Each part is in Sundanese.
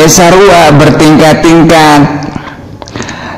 ge sarua bertingkat-tingkat.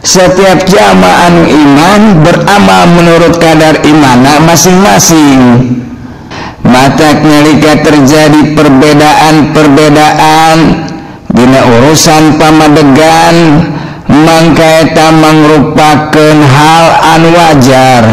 Setiap jamaah anu iman beramal menurut kadar imana masing-masing. Matak nalika terjadi perbedaan-perbedaan dina urusan pamadegan, mangka eta mangrupakeun hal anu wajar.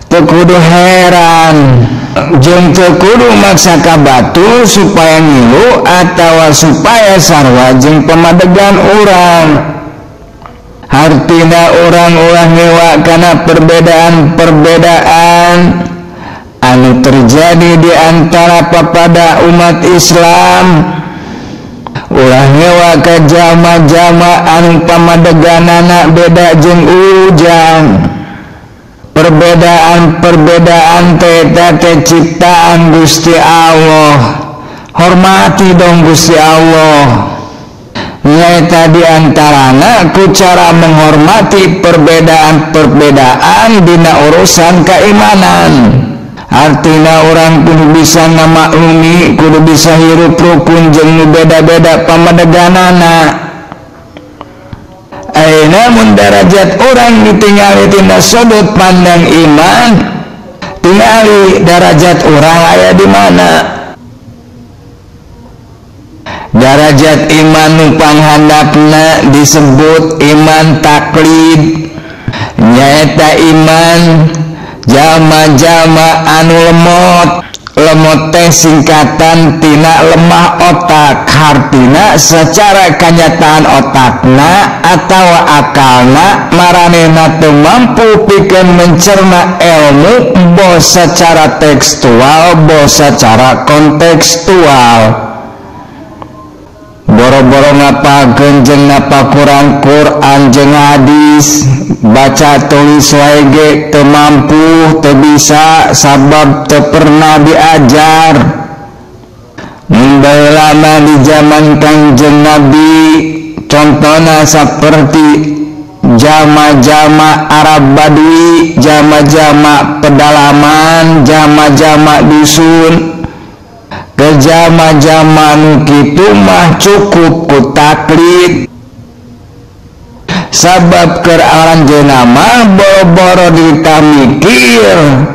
Teu kudu heran jeung teu kudu maksa ka batur supaya ngilu atawa supaya sarua jeung pamadegan urang. Hartina urang ulah ngewa kana perbedaan-perbedaan anu terjadi di antara papada umat Islam. Ulah ngewa ka jama-jama anu pamadeganana beda jeung ujang. Perbedaan-perbedaan teh teh ciptaan Gusti Allah. Hormati dong Gusti Allah. Nyaeta di antarana ku cara menghormati perbedaan-perbedaan dina urusan keimanan. Artina orang kudu bisa ngamaklumi, kudu bisa hirup rukun jeung nu beda-beda pamadeganana. Ayeuna mun darajat orang ditingali tina sudut pandang iman, tingali darajat orang aya di mana. Darajat iman nu panghandapna disebut iman taklid, nyaeta iman jama-jama anu lemot. Lemot teh singkatan tina lemah otak, hartina secara kanyataan otakna atawa akalna maranehna teu mampu pikeun mencerna ilmu boh secara tekstual boh secara kontekstual. Boro-boro ngapalkeun jeung ngapakuran Quran jeung hadis, baca tulis wae ge teu mampu, teu bisa sabab teu pernah diajar. Mun baheula mah di zaman Kangjeng Nabi contohna saperti jama-jama Arab Badui, jama-jama pedalaman, jama-jama dusun. Kejama-jama nu kitu mah cukup ku taklid. Sabab keur aranjeunna mah boro-boro ditamikir,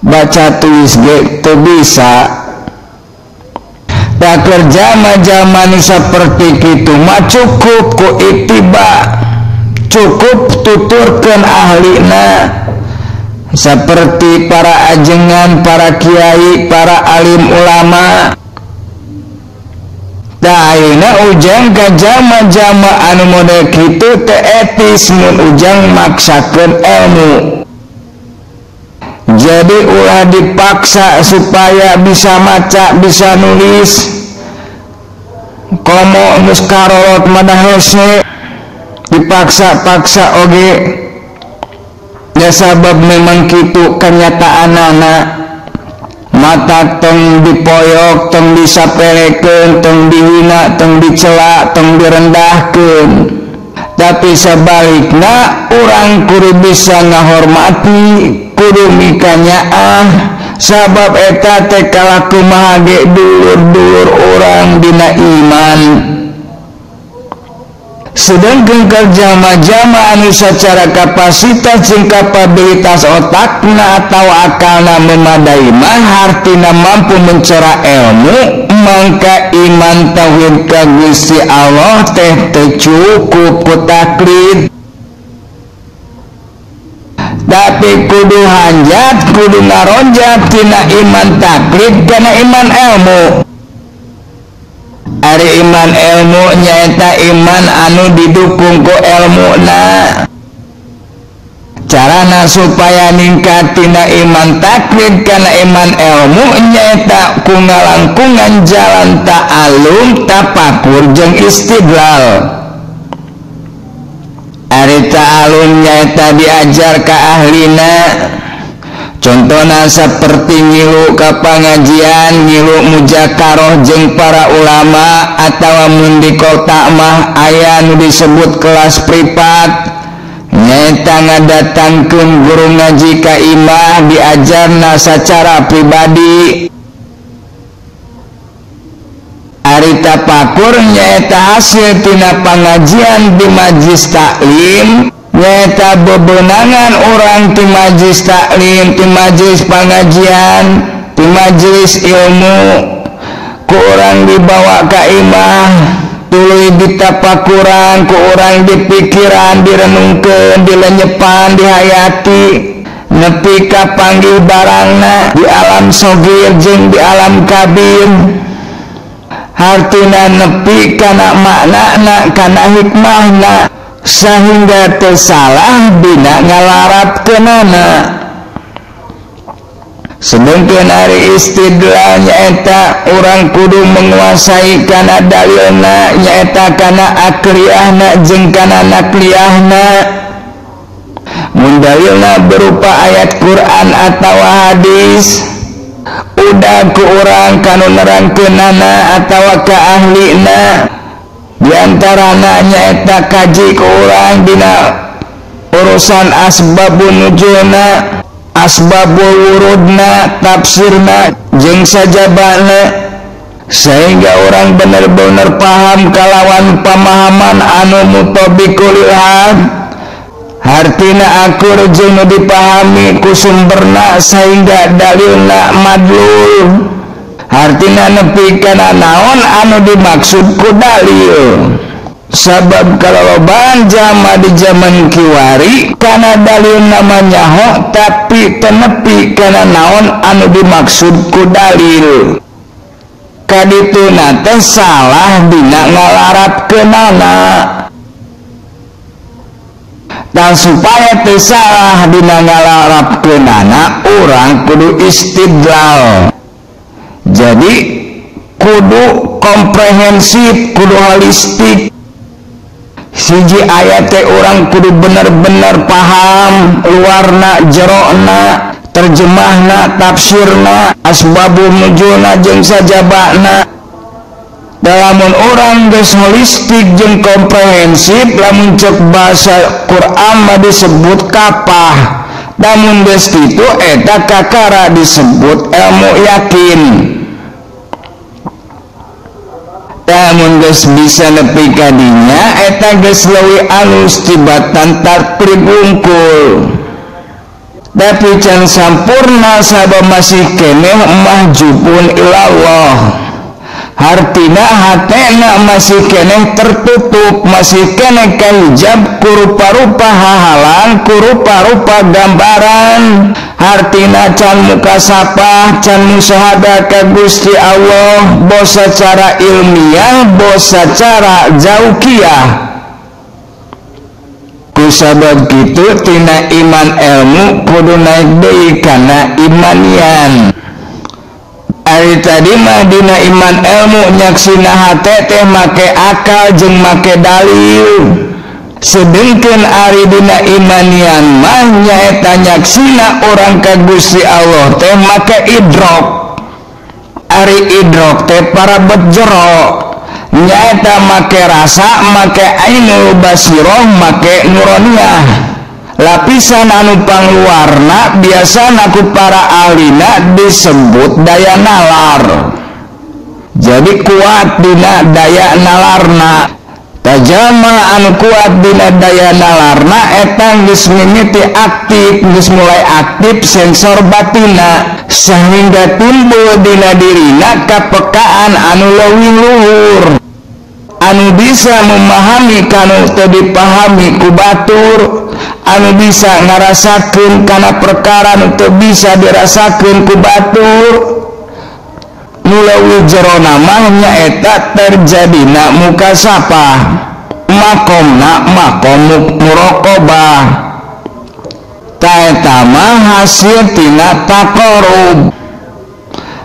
baca tulis ge teu bisa. Da keur jama-jama nu saperti kitu mah cukup ku ittiba, cukup tuturkeun ahlina. Seperti para ajengan, para kiai, para alim ulama. Tah ayeuna ujang ka jama-jama anu model kitu teu etis mun ujang maksakeun ilmu. Jadi ulah dipaksa supaya bisa maca, bisa nulis. Komo geus karolot mah hese, dipaksa-paksa oge. Ya sabab memang kitu kenyataanana. Mata tong dipoyok, tong disapelekeun, tong dihina, tong dicela, tong direndahkeun. Tapi sebalikna urang kudu bisa ngahormati, kudu mikanyaah, sabab eta teh kalaku maha ge dulur-dulur urang dina iman. Sedangkan kerjama-jama anu secara kapasitas jeung kapabilitas otakna atau akalna memadai mah hartina mampu mencera ilmu, mangka iman tauhid ka Gusti Allah teh teu cukup ku taklid. Tapi kudu hanjat, kudu ngaronjat tina iman taklid kana iman ilmu. Ari iman ilmu nyaeta iman anu didukung ku ilmuna. Carana supaya ningkat tina iman taklid kana iman ilmu nyaeta ku ngalangkungan jalan ta'alum, tapakur jeung istidlal. Ari ta'alum nyaeta diajar ka ahlina. Contohna seperti ngilu ka pangajian, ngilu mujakaroh jeung para ulama, atawa mun di kota mah aya nu disebut kelas privat, nyaeta ngadatangkeun guru ngaji ka imah diajarna sacara pribadi. Ari Tapakur nyaeta hasil tina pangajian di majlis taklim, nyaeta bebenangan orang di majlis taklim, di majlis pangajian, di majlis ilmu, ku urang dibawa ka imah, tuluy ditapakuran, ku urang dipikiran, direnungkeun, dilenyepan, dihayati, nepi ka panggih barangna di alam sogir jeung di alam kabir. Hartina nepi kana maknana, kana hikmahna, sehingga tersalah dina ngalarapkeunana. Sedengkeun ari istidlal nyaeta urang kudu menguasai kana dalilna, nyaeta kana akliyahna jeung kana nakliyahna. Mun dalilna berupa ayat Quran atawa hadis, udah ku urang kanu nerangkeunana atawa ka ahlina. Di antarana nyaeta kaji ku urang dina urusan asbabun nuzulna, asbabul wurudna, tafsirna jeung sajabana, sehingga orang bener-bener paham kalawan pemahaman anu mutabiqul ilham. Hartina akur jeung nu dipahami ku sumberna sehingga dalilna madlul. Hartina nepi kana naon anu dimaksud ku dalil. Sabab kalolobaan jama di zaman kiwari kana dalil namanya ho, tapi tenepi kana naon anu dimaksud ku dalil. Kadituna teh salah dina ngalarapkeunana. Dan supaya teu salah dina ngalarapkeunana, urang kudu istidlal. Jadi kudu komprehensif, kudu holistik. Siji ayat teh urang kudu bener-bener paham luarna, jerokna, terjemahna, tafsirna, asbabun nuzulna jeung sajabana. Lamun orang geus holistik jeung komprehensif, lamun cek bahasa Quran mah disebut kapah. Lamun geus kitu eta kakara disebut ilmu yakin. Lamun geus bisa nepi ka dinya eta geus leuwih alus tibatan takrib wungkul. Tapi can sampurna sabab masih keneh mahjubun ilallah. Hartina hatena masih keneh tertutup, masih keneh kahijab kurupa-rupa hahalang, kurupa-rupa gambaran. Hartina can mukasapah, can musyahadah ka Gusti Allah, boh secara ilmiah, boh secara zauqiyah. Kusabab kitu tina iman ilmu kudu naik deui kana imanian. Ari tadi mah dina iman ilmu nyaksina hate teh make akal jeung make dalil. Sedengkeun ari dina imanian mah nyaeta nyaksina urang ka Gusti Allah teh make idrok. Ari idrok teh parabet jero, nyaeta make rasa, make ainul basiroh, make nuroniah. Lapisan anu pangluarna biasana ku para ahlina disebut daya nalar. Jadi kuat dina daya nalarna. Tajama anu kuat dina daya nalarna eta geus mimiti aktif, geus mulai aktif sensor batina, sehingga timbul dina dirina kapekaan anu leuwih luhur, anu bisa memahami kanu teu dipahami ku batur, anu bisa ngarasakeun kana perkara nu teu bisa dirasakeun ku batur. Nu leuwih jerona mah nyaeta terjadina mukasapah, makomna makom muraqabah. Ta eta mah hasil tina taqarrub,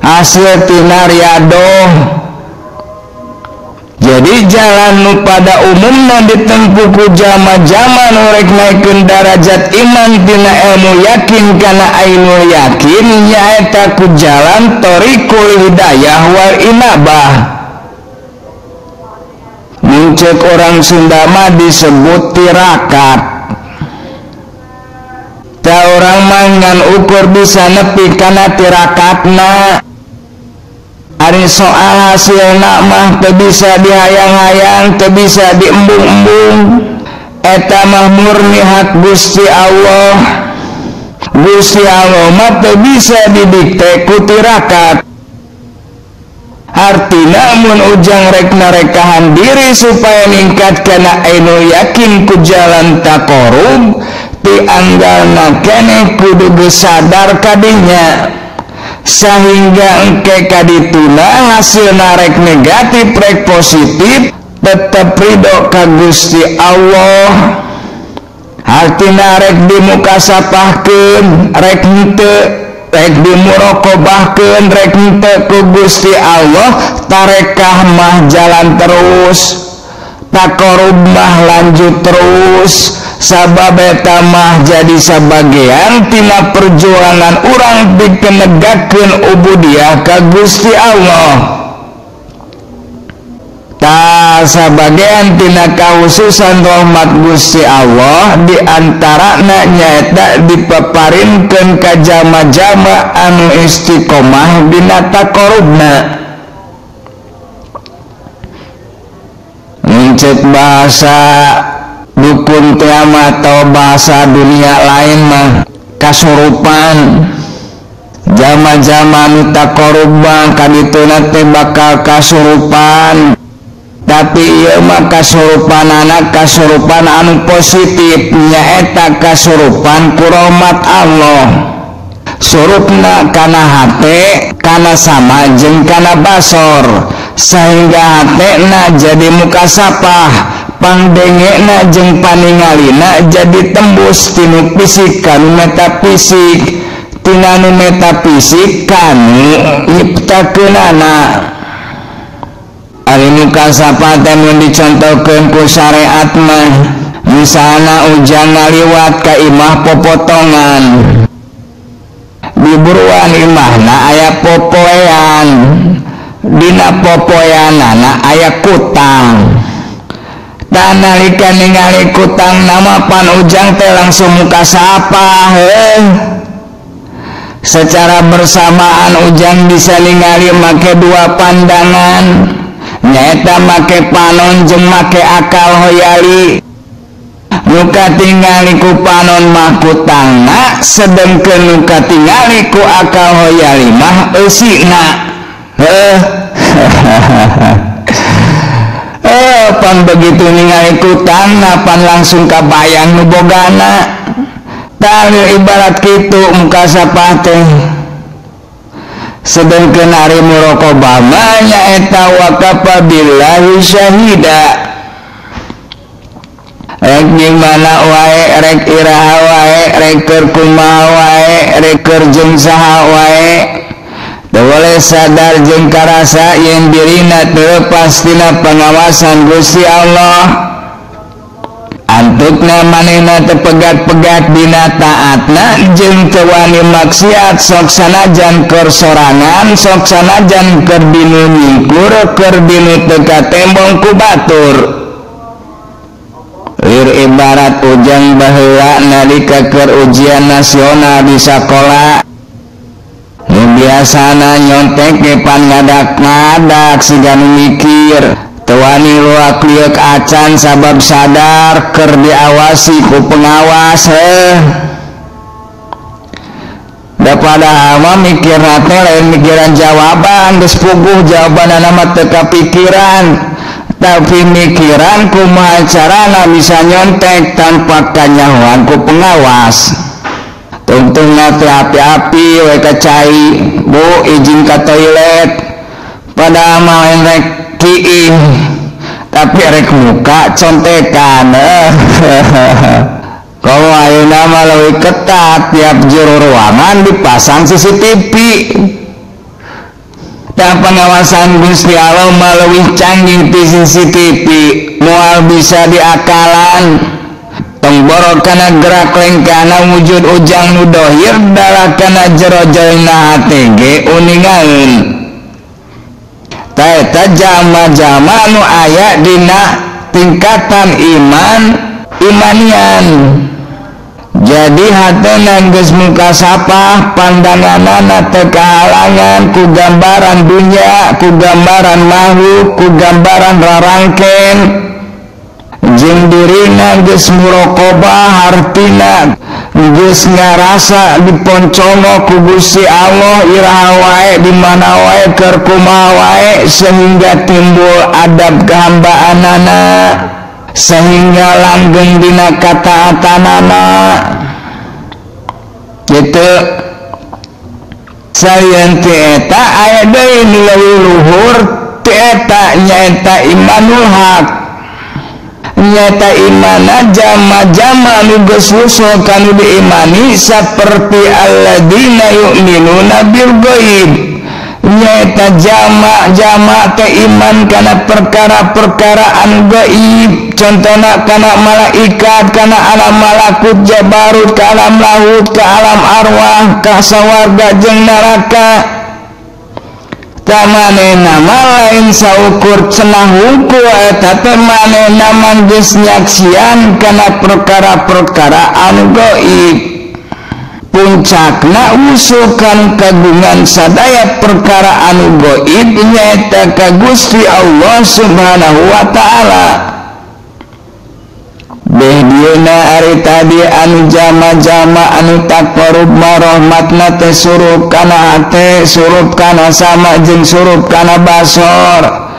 hasil tina riadoh. Jadi jalan nu pada umumna ditempuh ku jama-jama nu rek naikeun darajat iman tina ilmu yakin kana ainul yakin nyaeta ku jalan thariqul hidayah wal inabah. Mun ceuk orang Sunda mah disebut tirakat. Ta urang mah ngan ukur bisa nepi kana tirakatna. Ari soal hasilna mah teu bisa dihayang-hayang, teu bisa diembung-embung. Eta mah murni hak Gusti Allah. Gusti Allah mah teu bisa didikte ku tirakat. Artina mun ujang rek narekahan diri supaya ningkat kana ainul yakin ku jalan taqarrub, ti anggalna keneh kudu geus sadar kadinya. Sehingga engke kadituna hasil narek negatif rek positif tetep ridho ka Gusti Allah. Artina rek dimukasapahkeun rek henteu, rek dimurokobahkeun rek henteu ku Gusti Allah, tarekah mah jalan terus, taqarrub mah lanjut terus. Sabab eta mah jadi sabagean tina perjuangan urang dikenegakkeun ubudiyah ka Gusti Allah. Ta sabagean tina kahususan rahmat Gusti Allah di antarana nyaeta dipaparinkeun ka jama-jama anu istiqomah dina taqarrubna. Muncet bahasa dukun kiamat atau bahasa dunia lain mah kasurupan. Jama-jama nu taqarrub kadituna teh bakal kasurupan. Tapi ieu mah kasurupanana kasurupan anu positif, nyaeta kasurupan ku rahmat Allah. Surupna kana hate, kana sama jeung kana basor, sehingga hatena jadi mukasapah, pangdengena jeung paningalina jadi tembus tinu fisik kanu metafisik, tina nu metafisik kanu nyiptakeunana. Ari mukasapah teh mun dicontohkeun ku syariat mah, misalna ujang ngaliwat ka imah popotongan, di buruan imahna aya popoean, dina popoeanana aya kutang. Nalika ningali kutang nama pan ujang teh langsung mukasapah. Secara bersamaan ujang bisa ningali make dua pandangan, nyaeta make panon jeung make akal hoyali. Nu katingali ku panon mah kutangna, sedengkeun nu katingali ku akal hoyali mah eusina. Heuh. Pan begitu ningali kutangna pan langsung kabayang nu bogana. Tah ibarat kitu mukasapah teh. Sedengkeun ari muraqabah mah nyaeta wakafa billahi syahida. Rek gimana wae, rek iraha wae, rek keur kumaha wae, rek keur jeung saha wae, teu boleh sadar jeung karasa yen dirina teu lepas tina pengawasan Gusti Allah. Antukna manehna teu pegat-pegat dina taatna jeung teu wani maksiat, sok sanajan keur sorangan, sok sanajan keur dinu nyingkur, keur dinu teu katembong ku batur. Lir ibarat ujang baheula nalika keur ujian nasional di sakola, nu biasana nyontek ge pan ngadak-ngadak siga nu mikir, teu wani luak lieuk acan sabab sadar keur diawasi ku pengawas. Heuh, da padahal mah mikirna teh lain mikiran jawaban, geus puguh jawabanana mah teu kapikiran, tapi mikiran kumaha carana bisa nyontek tanpa kanyahoan ku pengawas. Tungtungna teh api-api we ka cai, bu izin ka toilet, padahal mah lain rek kiih tapi rek muka contekan. Kalau ayeuna mah leuwih ketat, tiap jero ruangan dipasang CCTV. Tah pengawasan Gusti Allah mah leuwih canggih ti CCTV, moal bisa diakalan. Tong borok kana gerak lengkana wujud ujang nu dohir, dalah kana jero jerona hate ge uningaeun. Tah eta jama-jama nu aya dina tingkatan iman imanian. Jadi hatena geus mukasapah pandanganana teu kahalangan ku gambaran dunya, ku gambaran makhluk, ku gambaran rarangken. Jeung dirina geus muraqabah hartina geus ngarasa diponcono ku Gusti Allah iraha wae di mana wae keur kumaha wae sehingga timbul adab kehambaanana, sehingga langgeng dina kataatanana. Gitu. Sayeun ti eta aya deui nu leuwih luhur ti eta nyaeta imanul haq. Nyata imana jama-jama nu geus wusul kanu diimani saperti alladzina yu'minuna bil ghaib. Nyata jama-jama teh iman kana perkara-perkara anu gaib, contohna kana malaikat, kana alam malakut jabarut, ka alam lahut, ka alam arwah, ka sawarga jeung neraka. Manehna mah lain saukur cenah hungkul eta teh manehna mah geus nyaksian kana perkara-perkara anu gaib. Puncakna usukan kagungan sadaya perkara anu gaib nyaeta ka Gusti Allah Subhanahu wa taala. Beh dieuna ari tadi anu jama-jama anu taqarrub marahmatna teh surup kana hate, surup kana sama jeung surup kana basor.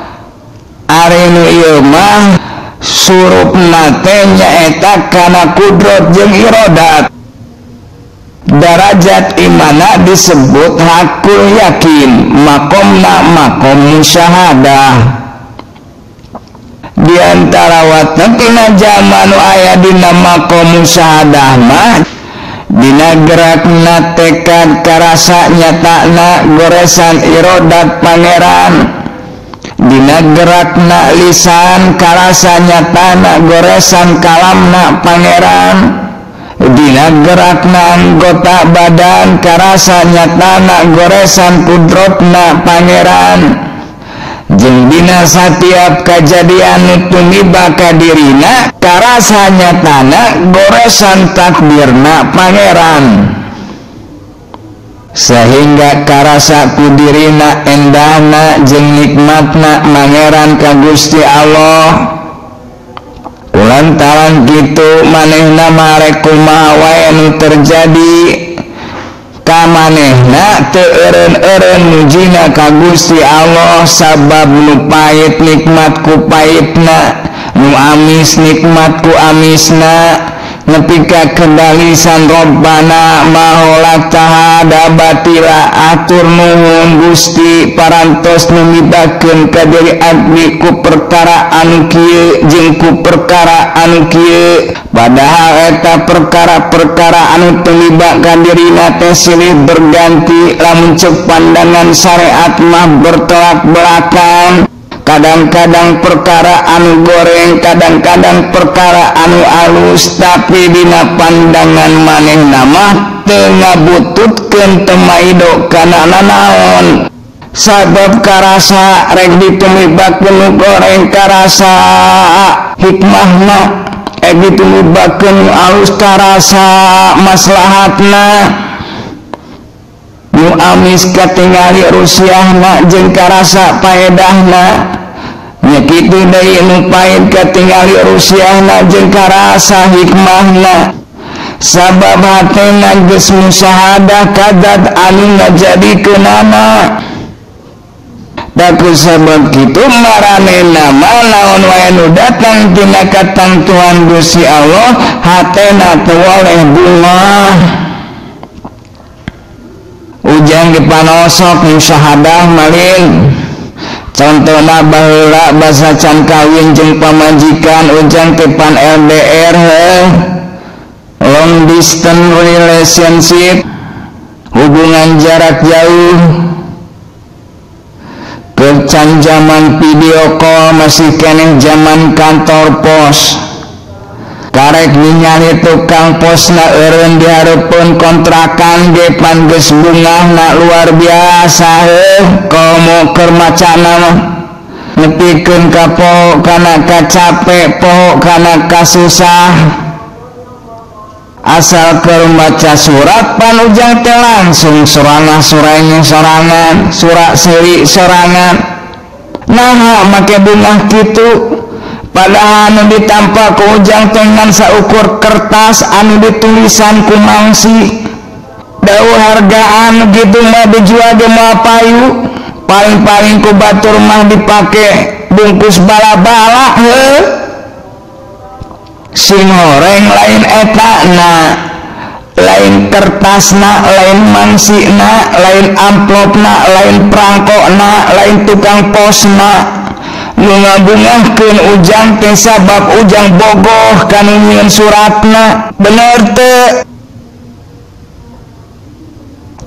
Ari nu ieu mah surupna teh nyaeta kana kudrat jeung iradat. Darajat imana disebut hakul yakin, makomna makom musyahadah. Di antara watekna jama nu aya dina makom musyahadah mah dina gerakna tekad karasa nyatana goresan irodat pangeran, dina gerakna lisan karasa nyatana goresan kalamna pangeran, dina gerakna anggota badan karasa nyatana goresan kudrotna pangeran, jeung dina satiap kajadian nu tumiba ka dirina karasa nyatana goresan takdirna pangeran, sehingga karasa ku dirina endahna jeung nikmatna pangeran ka Gusti Allah. Lantaran kitu manehna marek kumaha wae nu terjadi ka manehna teu eureun-eureun mujina ka Gusti Allah, sabab nu pahit nikmat ku pahitna, nu amis nikmat ku amisna. Nepi ka kendalisan Rabbana maholata hada batila, atur nuhun Gusti parantos numibakeun ka diri abdi ku perkara anu kieu jeung ku perkara anu kieu. Padahal eta perkara-perkara anu tumiba ka dirina teh silih berganti, lamun ceuk pandangan syariat mah bertolak belakang. Kadang-kadang perkara anu goreng, kadang-kadang perkara anu alus, tapi dina pandangan manehna mah teu ngabututkeun teu maido kana nanaon. Sabab karasa rek ditumibakkeun nu goreng karasa hikmahna, rek ditumibakkeun nu alus karasa maslahatna, nu amis katingali rusiahna jeung karasa paedahna. Nya kitu deui nu pahit katingali rusiahna jeung karasa hikmahna. Sabab hatena geus musyahadah kadat anu ngajadikeunana. Daku sabab kitu maranehna mah naon wae nu datang tina katantuan Gusti Allah hatena teu woleh bungah. Ujang dipanosok musyahadah malin. Contohna baheula basa can kawin jeung pamajikan ujang teh pan LDR heuh, long distance relationship, hubungan jarak jauh. Kecan zaman video call masih keneh zaman kantor pos. Karek ningali tukang posna eureun di hareupeun kontrakan ge pan geus bungahna luar biasa heuh, komo keur macana mah nepikeun ka poho kana kacape, poho kana kasusah. Asal keur maca surat pan ujang teh langsung sorangan sureng sorangan surak seri sorangan. Naha make bungah kitu padahal anu ditampa ku ujang teh ngan saukur kertas anu ditulisan ku mangsi. Dau hargaan gitu mah dijual ge moal payu, paling-paling ku batur mah dipake bungkus bala-bala heuh. Sing horeng lain etana, lain kertasna, lain mangsina, lain amplopna, lain prangkona, lain tukang posna. Nu ngabungahkeun ujang teh sabab ujang bogoh kanu nyieun suratna. Bener teu?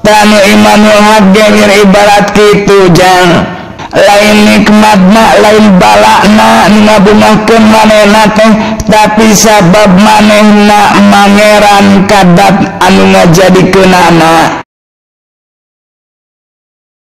Tanu imanul haq ge ibarat kitu jang. Lain nikmatna, lain balakna nu ngabungahkeun manehna teh, tapi sabab manehna mangeran kadat anu ngajadikeunana.